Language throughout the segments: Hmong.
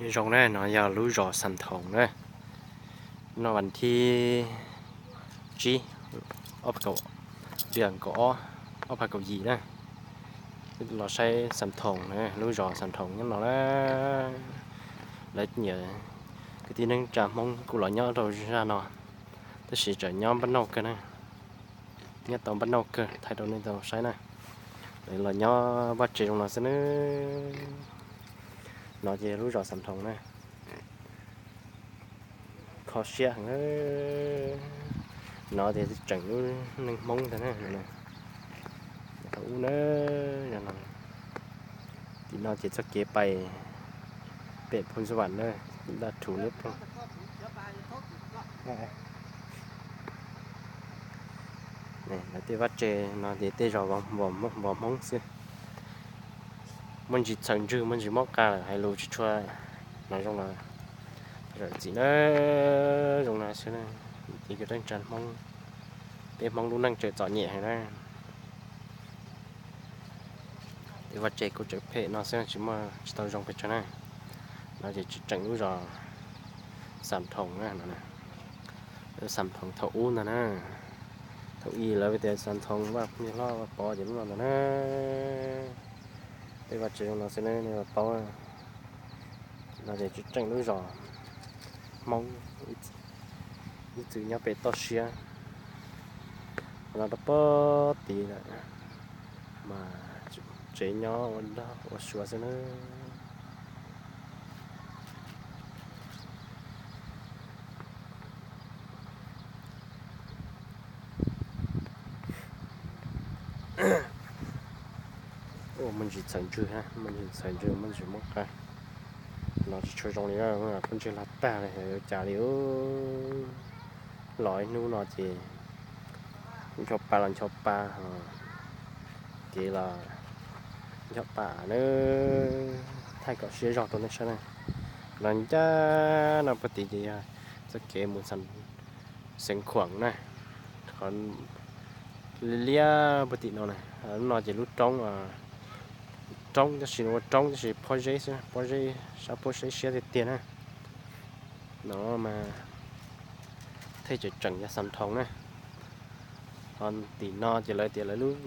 Nyob zoo na, no yog lub zos Xam Thoos na. No vas thib tsib, ob phav kaum, tias kaum ob, ob phav kaum yim na. Los saib Xam Thoos na, lub zos Xam Thoos nyob no na. Lawv nyiam kwv tij neej tsa Hmoob kuj los nyob rau zaj no, tab sis tseem nyob npaj nauj kawg na. Nyob tau npaj nauj kawg, thaij rau nej tau saib na. Lawv los nyob vaj tsev zoo no xwb na. No ces lub zos Xam Thoos na. Kho siab heev. No ces tseem lub neej Hmoob ntag na. Thaum ub na, tim no ces txoj kev pais pem Phu Ntxuj Vam na, Daj Thuv Liab Ploog. Lawv tej vaj tse no ces tej zos vos Hmoob xwb. Muaj ntsis txhaws ntswg, muaj ntsis mob qa lawm, hais lus tsis tshua hnov zoo los. Zam txim na, zoo no xwb na. Ces kwv tij neej tsa Hmoob, peb Hmoob lub neej tseem txom nyem heev na. Tej vaj tse kuj tseem phem no xwb, tsis muaj, tsis tau zoo pes tsawg na. No ces tseem lub zos Xam Thoos na no. Lub Xam Thoos thaum ub ntag na. Thaum ub lawv tias Xam Thoos Vaj Pov ces lub no ntag na. Tej vaj tse zoo no xwb nej los paub. No ces tseem lub zos Hmoob ib txwm nyob pem toj siab. Qhov no rau pem tid lawm mas tsev nyob ua dog ua suav xwb na. Muaj ntsis txhaws ntswg, muaj ntsis txhaws ntswg, muaj ntsis mob qa. No tsis tshua zoo li, kuj ntseg lag tag li, yuav cas li. Los ib hnub no ces ncho pa los ncho pa, kev los ncho pa na. Thaij kom siab zog rau nej saib na. Los ncaj no puag tid ces yog txoj kev mus Xeev Khuam na. Qhov liab puag tim no na, lub no ces lub roob, roob tab sis ua roob tab sis pob zeb xwb, pob zeb, sab pob zeb siab tiag tiag na. No mas thej tseem tseem yog Xam Thoos na. Ho tim no ces lawv tias lawv lub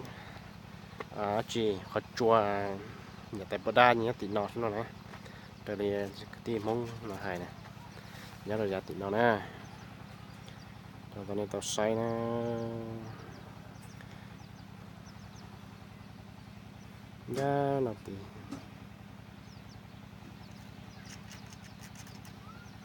tsis qhov tsua, niam tais pov dab nyob tim no xwb no na. Raws li kwv tij Hmoob no hais na, nyob rau yav tim no na. Rau tau nej tau saib na. Ncaj no tid